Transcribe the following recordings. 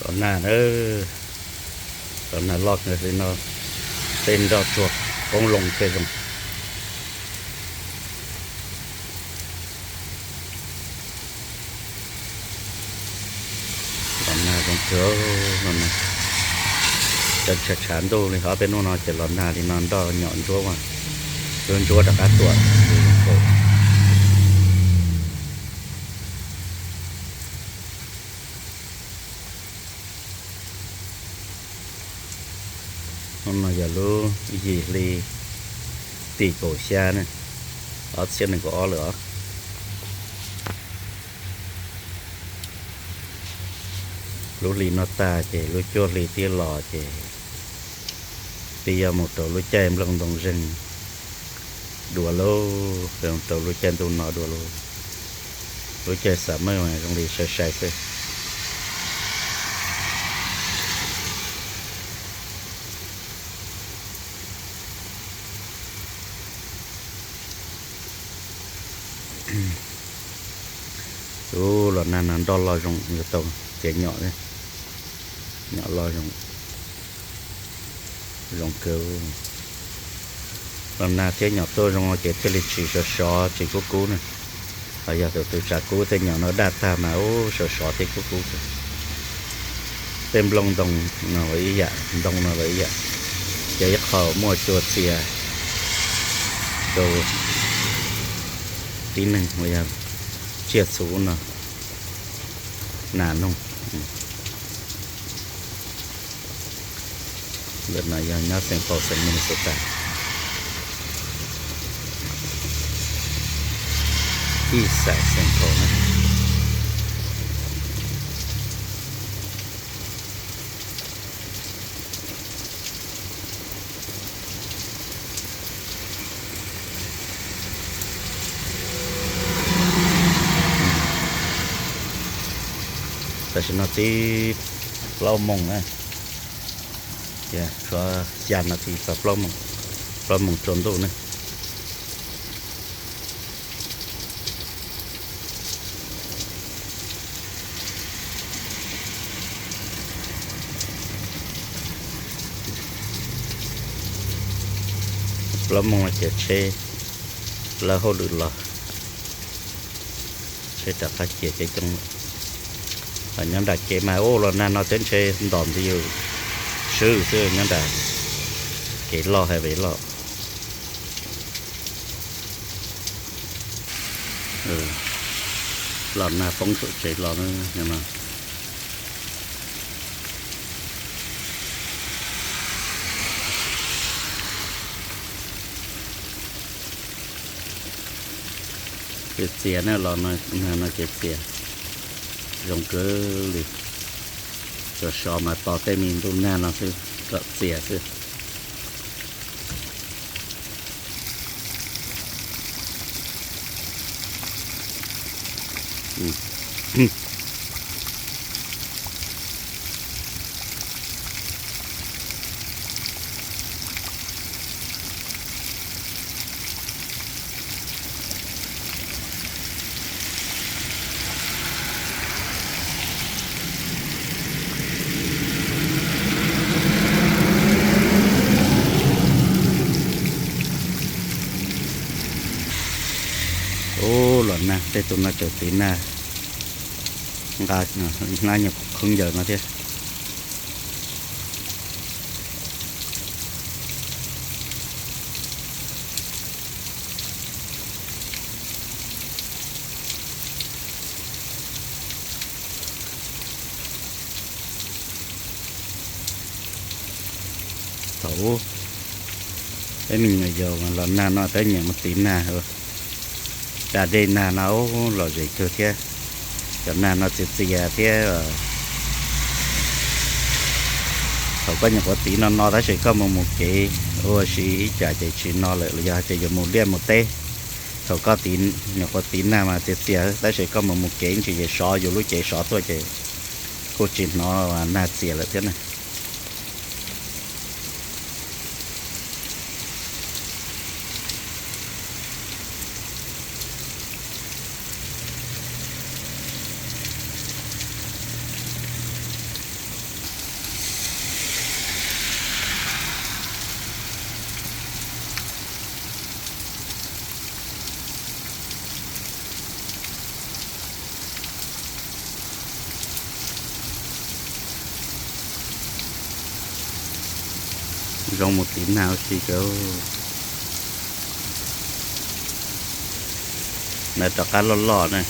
Los nag, los nag loj kawg li no, tej nroj tsuag qoob loo thiaj zoo. Los nag zoo kawg, los nag, cov tshav tshav ntuj li hov peb hnub no ces los nag li no nroj nyom ntsuab, ntsuab ntsuab rov qab tuaj. Hnub no yog lub yim hli tim kaum xya na, ob txhiab nees nkaum ob lawm os. Lub hli no tag ces lub cuaj hli thiab los ces twb yuav mus rau lub caij nplooj ntoo zeeg dua lauj, rau lub caij ntuj no dua lauj. Lub caij summer zoo li sai sai xwb. Ub, los nag no nroj loj zoo, yuav tau txiav nyom, nyom loj zoo, zoo kawg. Los nag thiab nyom tuaj zoo ces thiaj li tsis sov sov tsis kub kub na. Ho yog tus tsav kub tej nyom no daj tag mas ub sov sov thiab kub kub. Tej nplooj ntoo no los ib yam, ntoo no los ib yam, ces ib qho muaj cua txias rau tib neeg uas yog tsiaj txhu no nas noog. Ntawm no yog nyob Saint Paul, Saint Minnesota, ib xav Saint Paul na. Tam sim no tib plaub moos na, tshuav xya nas this txog plaub moos tsaus ntuj na. Plaub moos no ces tsheb lawv hauj lwm los, tsheb rov qab cia coob coob. Nyob nram kev mas ub los nag no twb ntshe ntom nti swb xwb nyob nram kev loj highway loj. Los nag poob saum tsev los no. Txias txias na, los nag no ces txias zoo kawg li. Sov sov mas tos tej me ntuj nag no xwb kom txias xwb. Ub, los nag tej tus no tseem tiv nag nqa hnab nyuag khaub ncaws no thiab. Thaum ub peb me nyuam yaus los nag no peb nyiam mus tiv nag, da dej nag no ub los zem kawg thiab. Cov nag no txias txias thiab. Thaum koj nyuam qhuav tiv no no tab sis koj mus mus kev ua si ib tsam ces tsis no lawm los yog tias yuav mus liaj mus teb. Thaum koj nyuam qhuav tiv nag mas txias txias tab sis koj mus mus kev ntsis ces sov yus lub cev sov tuaj ces kuj tsis hnov nag txias lawm thiab na. Zoo mus tiv nag ua si kawg. Nag rov qab loj loj na.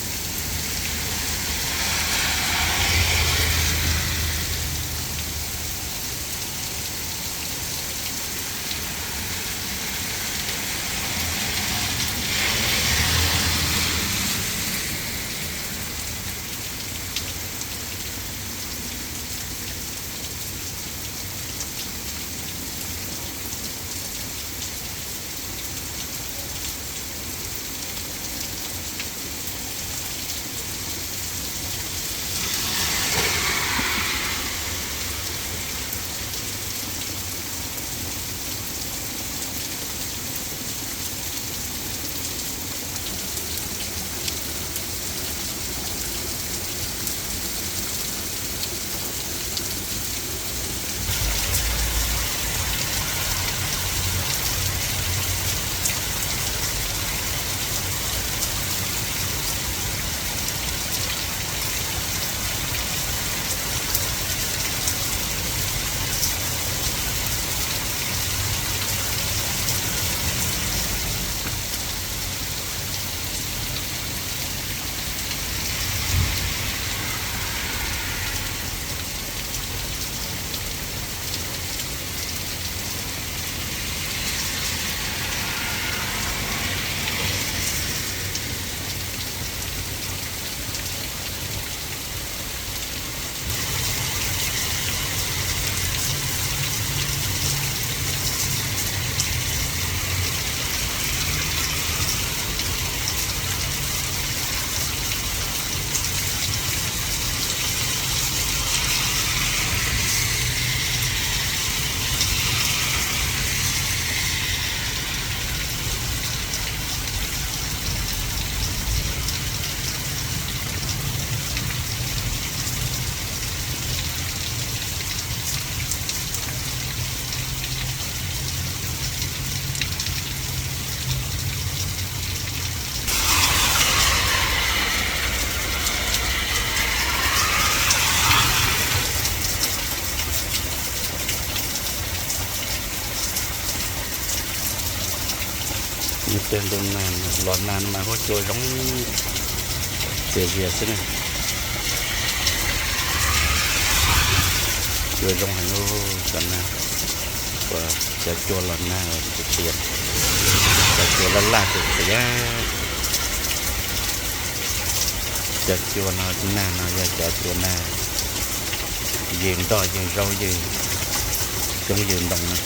Nws tej ntu nag los nag no mas huab cua zoo tiag tiag xwb na. Cua zoo heev, cov nag, cov cua los nag tiag tiag, cov cua laj laj tiag tiag. Cov cua no nag no yog cov cua nag yws nroj yws zaub yws xyoob yws ntoo na.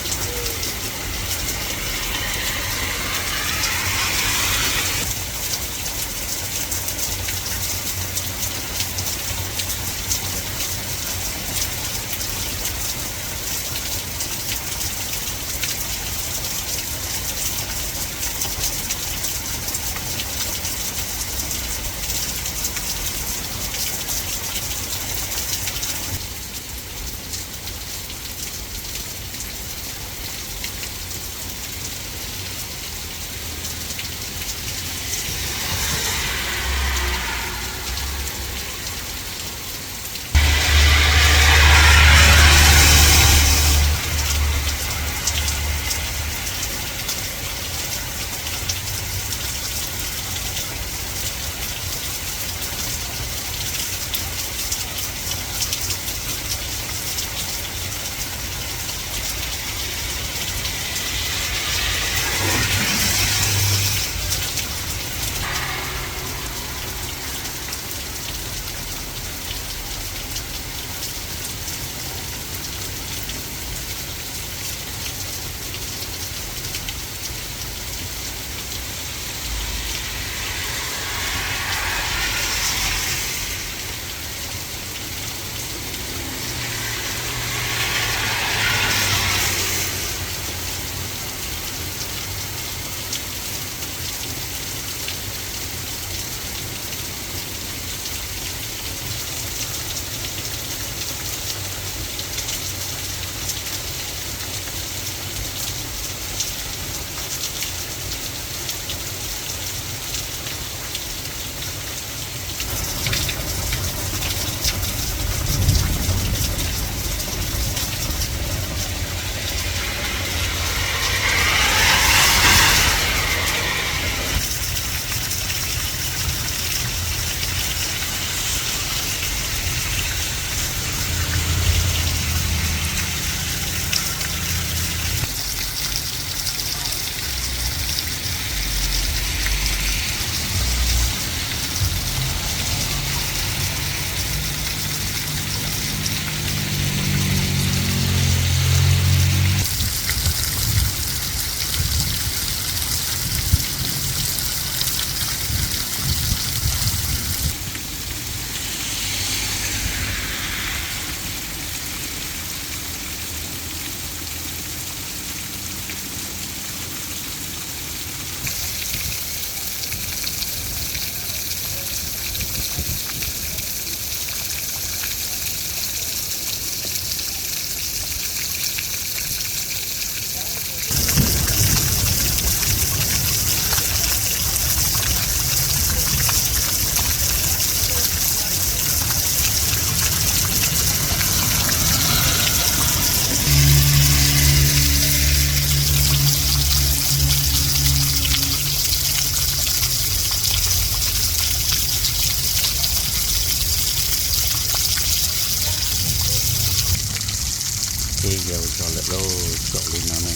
Yog zog lawm lauj, txaus li no na.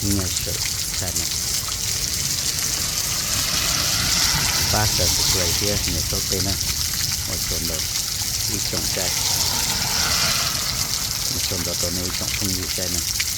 Nyiaj sawm tshaj na. Pab subscribe thiab nias tau tej na. Ua tsaug ntau ib tsoom saib, ua tsaug ntau rau nej ib tsoom phooj ywg saib na.